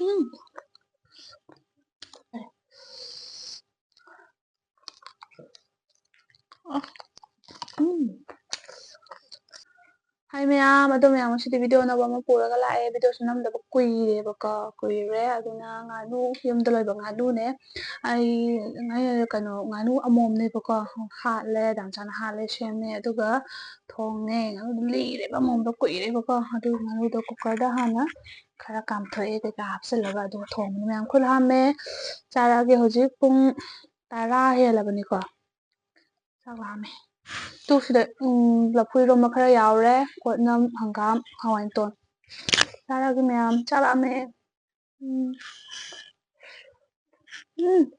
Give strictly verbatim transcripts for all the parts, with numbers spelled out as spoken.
ꯎꯝ꯫ ꯑ, ꯎꯝ꯫ ꯍꯥꯏ ꯃꯌꯥꯝ, ꯑꯗꯣ ꯃꯌꯥꯝ, ꯉꯁꯤꯗꯤ video ꯑꯅꯧꯕ ꯑꯃ ꯄꯨꯔꯒ ꯂꯥꯛꯑꯦ꯫ Videoꯁꯨ ꯅꯝꯗꯕ ꯀꯨꯏꯔꯦꯕꯀꯣ, ꯀꯨꯏꯔꯦ꯫ ꯑꯗꯨꯅ ꯉꯥꯅꯨ, ꯌꯨꯝꯗ ꯂꯣꯏꯕ ꯉꯥꯅꯨꯅꯦ꯫ ꯑꯩ, ꯑꯩ ꯀꯩꯅꯣ, ꯉꯥꯅꯨ ꯑꯃꯣꯝꯅꯦꯕꯀꯣ, ꯍꯥꯠꯂꯦ, ꯗꯥꯝꯆꯥꯅ ꯍꯥꯠꯂꯦ, ꯁꯦꯝꯃꯦ, ꯑꯗꯨꯒ ꯊꯣꯡꯉꯦ꯫ ꯉꯥꯅꯨꯗꯣ ꯂꯤꯔꯦꯕ, ꯑꯃꯣꯝꯗꯣ ꯀꯨꯏꯔꯦꯕꯀꯣ꯫ ꯑꯗꯨ ꯉꯥꯅꯨꯗꯣ cookerꯗ ꯍꯥꯟꯅ ꯈꯔ ꯀꯥꯝꯊꯣꯛꯑꯦ, ꯀꯩꯀꯥ ꯍꯥꯞꯆꯤꯜꯂꯒ, ꯑꯗꯨꯒ ꯊꯣꯡꯕꯅꯤ꯫ ꯃꯌꯥꯝ, ꯈꯨꯠ ꯍꯥꯝꯃꯦ, ꯆꯥꯔꯛꯑꯒꯦ꯫ ꯍꯧꯖꯤꯛ ꯄꯨꯡ ꯇꯔꯥ ꯍꯦꯜꯂꯕꯅꯤꯀꯣ꯫ ꯆꯥꯛ ꯂꯥꯝꯃꯦ꯫ ꯇꯨ ꯁꯤꯗ, ꯎꯝ, ꯂꯐꯨ ꯏꯔꯣꯝꯕ ꯈꯔ ꯌꯥꯎꯔꯦ, ꯀꯣꯠꯅꯝ, ꯍꯪꯒꯥꯝ, ꯍꯋꯥꯏ ꯃꯇꯣꯟ꯫ ꯆꯥꯔꯛꯑꯒꯦ ꯃꯌꯥꯝ, ꯆꯥꯛ ꯂꯥꯝꯃꯦ꯫ ꯎꯝ꯫ ꯎꯝ꯫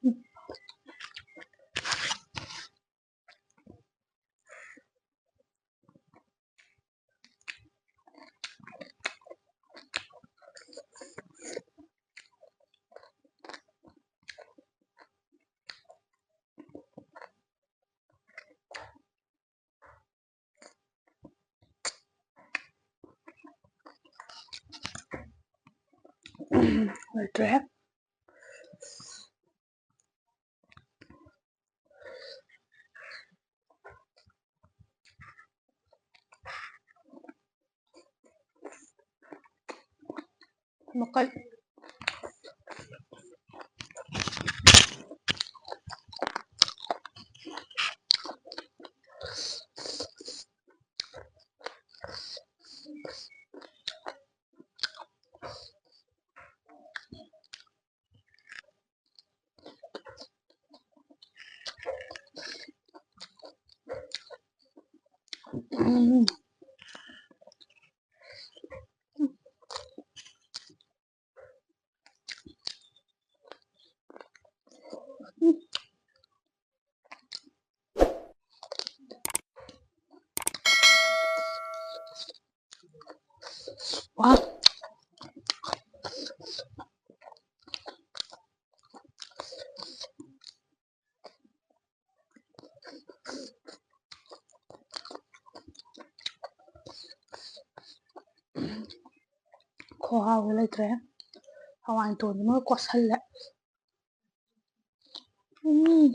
ꯎꯝ꯫ ꯂꯣꯏꯗ꯭ꯔꯦ꯫ ꯃꯀꯜ꯫ ꯎꯝ꯫ ꯋꯥ꯫ ꯈꯨꯍꯥꯎꯗꯤ ꯂꯩꯇ꯭ꯔꯦ꯫ ꯍꯋꯥꯏ ꯇꯣꯟꯁꯤꯃꯒ ꯀꯣꯠꯁꯜꯂꯦ꯫ ꯎꯝ꯫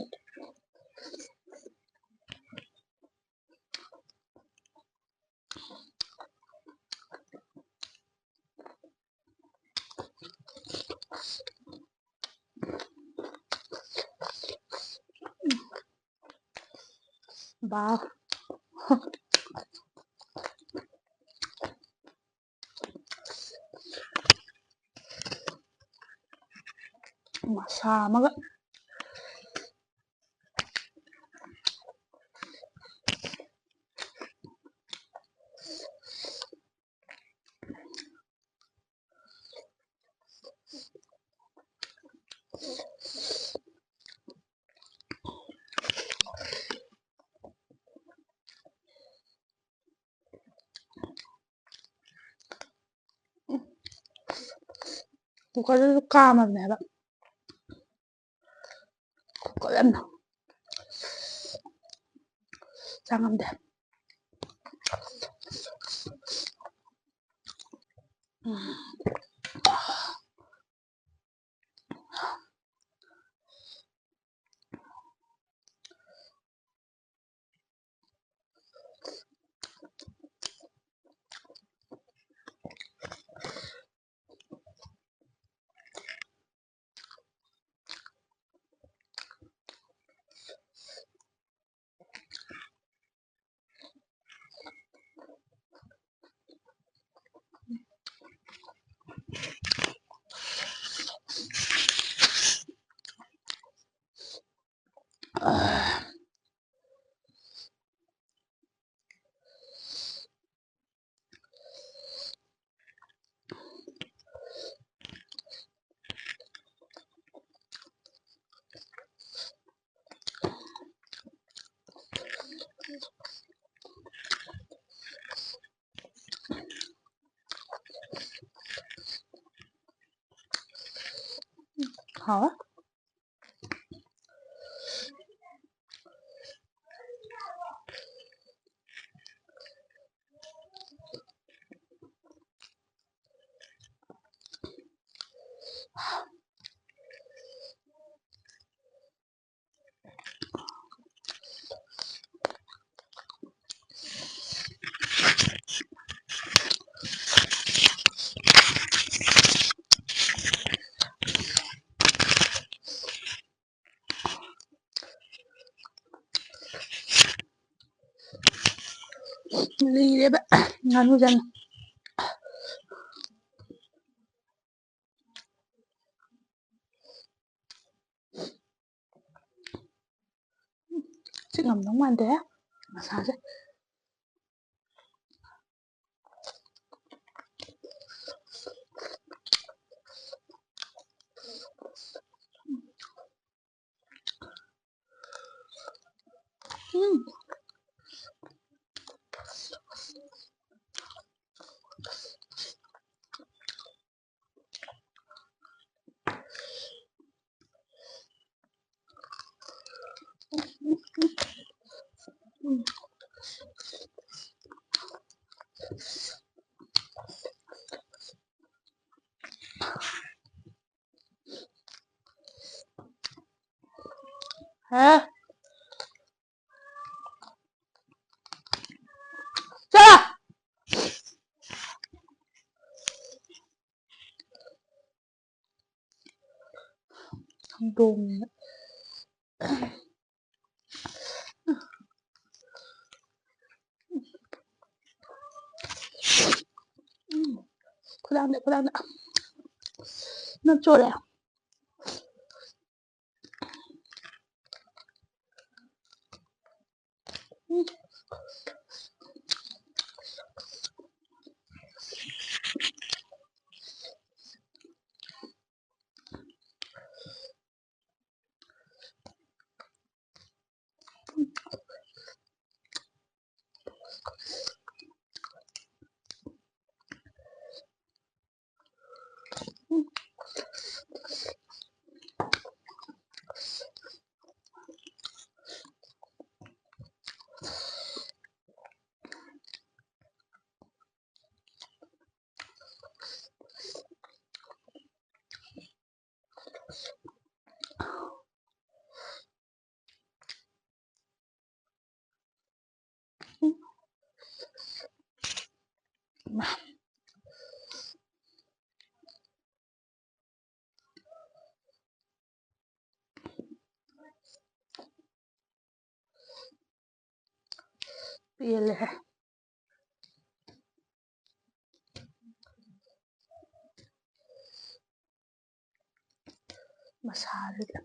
ꯕꯥ꯫ ꯃꯁꯥ ꯑꯃꯒ꯫ ꯀꯨꯀꯔꯗꯨꯁꯨ ꯀꯥꯝꯃꯕꯅꯦ ꯍꯥꯏꯕ꯫ ꯀꯨꯀꯔ ꯌꯥꯝꯅ ꯆꯥ ꯉꯝꯗꯦ꯫ ꯎꯝ꯫ ꯍꯥꯎꯋꯦ꯫ ꯂꯤꯔꯦꯕ ꯉꯥꯅꯨꯁꯦ ꯌꯥꯝꯅ꯫ ꯁꯤ ꯉꯝꯗꯧ ꯃꯥꯟꯗꯦ ꯃꯁꯥꯁꯦ꯫ ꯎꯝ꯫ ꯍꯥ? ꯆꯠꯂꯣ! ꯍꯧꯗꯣꯡꯅꯦꯅ꯫ ꯎꯝ꯫ ꯈꯨꯗꯥꯡꯗ, ꯈꯨꯗꯥꯡꯗ꯫ ꯅꯞ ꯆꯣꯠꯂꯦ꯫ ꯎꯝ꯫ ꯄꯦꯜꯂꯦꯍꯦ꯫ ꯃꯁꯥꯁꯤꯗ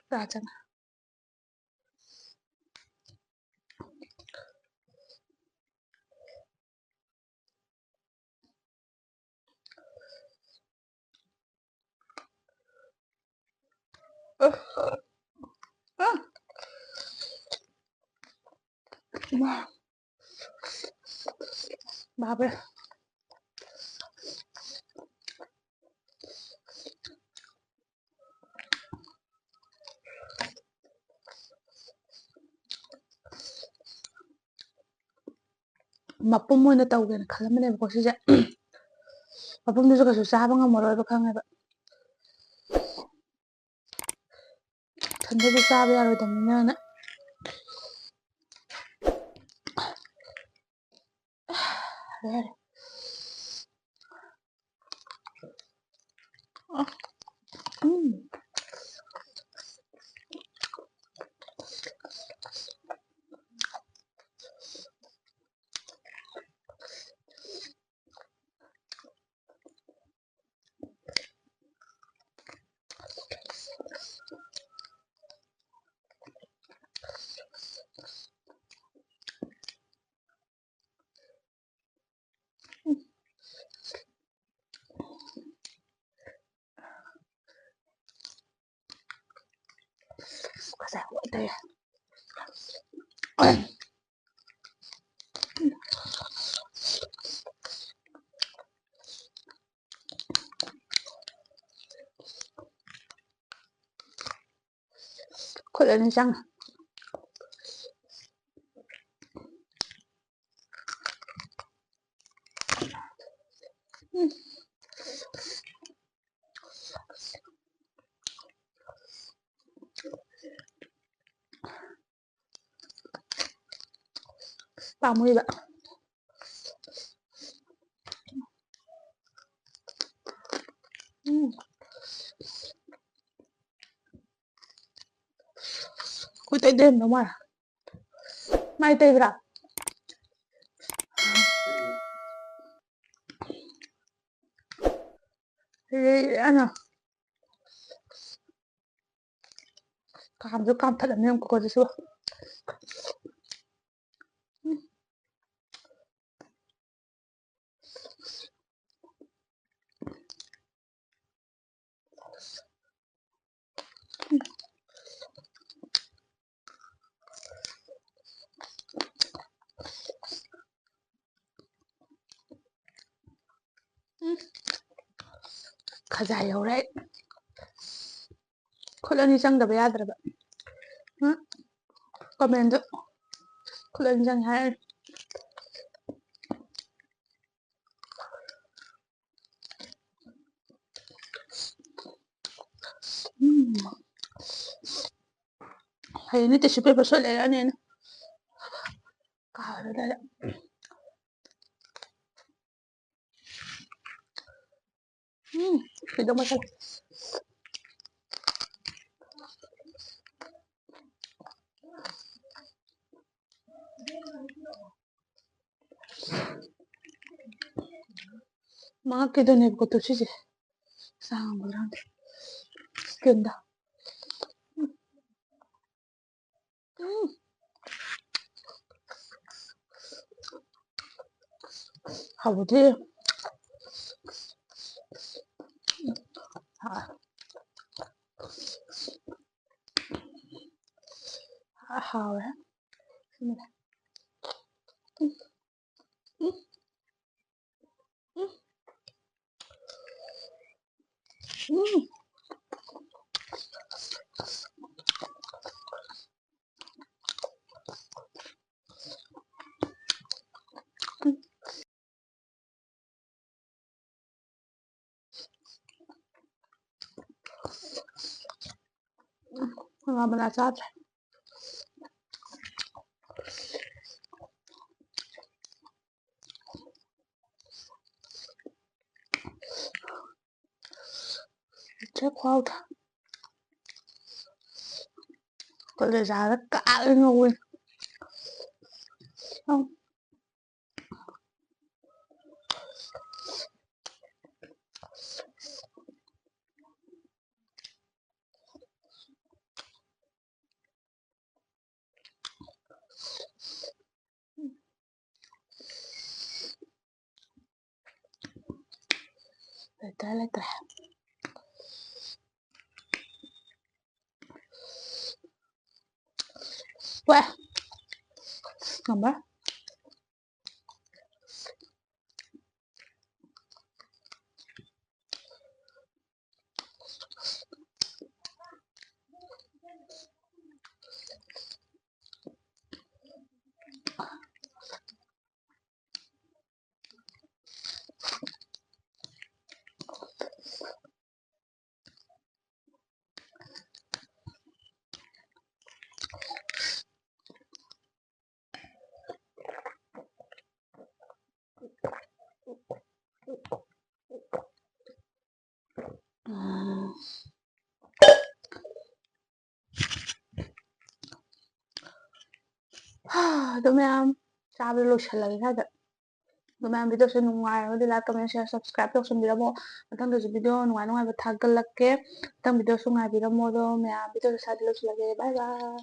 ꯆꯥ ꯆꯪꯉꯦ꯫ ꯕꯥꯕ꯭ꯔꯦ꯫ ꯃꯄꯨꯝ ꯑꯣꯏꯅ ꯇꯧꯒꯦꯅ ꯈꯜꯂꯝꯕꯅꯦꯕꯀꯣ ꯁꯤꯁꯦ꯫ ꯃꯄꯨꯝꯗꯨꯁꯨ ꯀꯩꯁꯨ ꯆꯥꯕ ꯉꯝꯃꯔꯣꯏꯕ ꯈꯪꯉꯦꯕ꯫ ꯏꯊꯟꯗꯁꯨ ꯆꯥꯕ ꯌꯥꯔꯣꯏꯗꯕꯅꯤꯅ꯫ ꯌꯥꯔꯦ꯫ ꯎꯝ꯫ ꯈꯨꯠ ꯑꯅꯤ ꯆꯪꯉꯦ꯫ ꯎꯝ꯫ ꯄꯥꯝꯃꯨꯏꯕ꯫ ꯎꯝ꯫ ꯑꯩꯈꯣꯏ ꯇꯩꯗ꯭ꯔꯦ ꯃꯥ꯫ ꯃꯥꯏ ꯇꯩꯕ꯭ꯔꯥ? ꯑꯗꯨꯗꯩ ꯑꯩꯅ ꯀꯥꯝꯁꯨ ꯀꯥꯝꯊꯠꯂꯅꯤ ꯑꯃꯨꯛꯀꯣ ꯑꯗꯨꯁꯨ꯫ ꯎꯝ꯫ ꯈꯖꯥꯏ ꯌꯧꯔꯦ꯫ ꯈꯨꯠ ꯑꯅꯤ ꯆꯪꯗꯕ ꯌꯥꯗ꯭ꯔꯕ꯫ ꯎꯝ꯫ ꯀꯃꯦꯟꯗ ꯈꯨꯠ ꯑꯅꯤ ꯆꯪꯉꯦ ꯍꯥꯏꯔꯅꯤ꯫ ꯎꯝ꯫ ꯍꯌꯦꯡꯗꯤ tissue paper ꯁꯣꯏ ꯂꯩꯔꯛꯑꯅꯤ ꯑꯩꯅ꯫ ꯀꯥꯎꯔꯦ ꯂꯩꯔꯛ-꯫ ꯎꯝ, ꯈꯣꯏꯗꯧ ꯃꯆꯜ꯫ ꯃꯉꯛꯀꯤꯗꯨꯅꯦꯕꯀꯣ ꯇꯨ ꯁꯤꯁꯦ꯫ ꯁꯥꯡꯕ꯭ꯔꯥ ꯈꯪꯗꯦ꯫ Skinꯗ꯫ ꯎꯝ꯫ ꯍꯥꯎꯕꯗꯤ꯫ ꯍꯥ꯫ ꯍꯥꯎꯔꯦ꯫ ꯎꯝ꯫ ꯎꯝ꯫ ꯉꯥ ꯃꯅꯥ ꯆꯥꯗ꯭ꯔꯦ꯫ ꯈꯨꯍꯥꯎꯗꯣ꯫ ꯀꯂꯦꯖꯥꯗ ꯀꯥꯔ ꯉꯧꯋꯦ꯫ ꯑꯧ꯫ ꯂꯩꯇ꯭ꯔꯦ, ꯂꯩꯇ꯭ꯔꯦ꯫ ꯇꯣꯛꯑꯦ꯫ ꯉꯝꯃꯔꯣꯏ꯫ ꯎꯝ꯫ ꯑꯗꯨ ꯃꯌꯥꯝ ꯆꯥꯕꯗ ꯂꯣꯏꯁꯤꯜꯂꯒꯦ ꯁ꯭ꯋꯥꯏꯗ꯫ ꯑꯗꯨ ꯃꯌꯥꯝ videoꯁꯦ ꯅꯨꯡꯉꯥꯏꯔꯒꯗꯤ like, comment, share, subscribe ꯇꯧꯁꯟꯕꯤꯔꯝꯃꯣ꯫ ꯃꯊꯪꯗꯁꯨ video ꯅꯨꯡꯉꯥꯏ ꯅꯨꯡꯉꯥꯏꯕ ꯊꯥꯒꯠꯂꯛꯀꯦ꯫ ꯃꯊꯪ videoꯁꯨ ꯉꯥꯏꯕꯤꯔꯝꯃꯣ꯫ ꯑꯗꯣ ꯃꯌꯥꯝ videoꯁꯦ ꯁ꯭ꯋꯥꯏꯗ ꯂꯣꯏꯁꯤꯜꯂꯒꯦ꯫ Bye bye꯫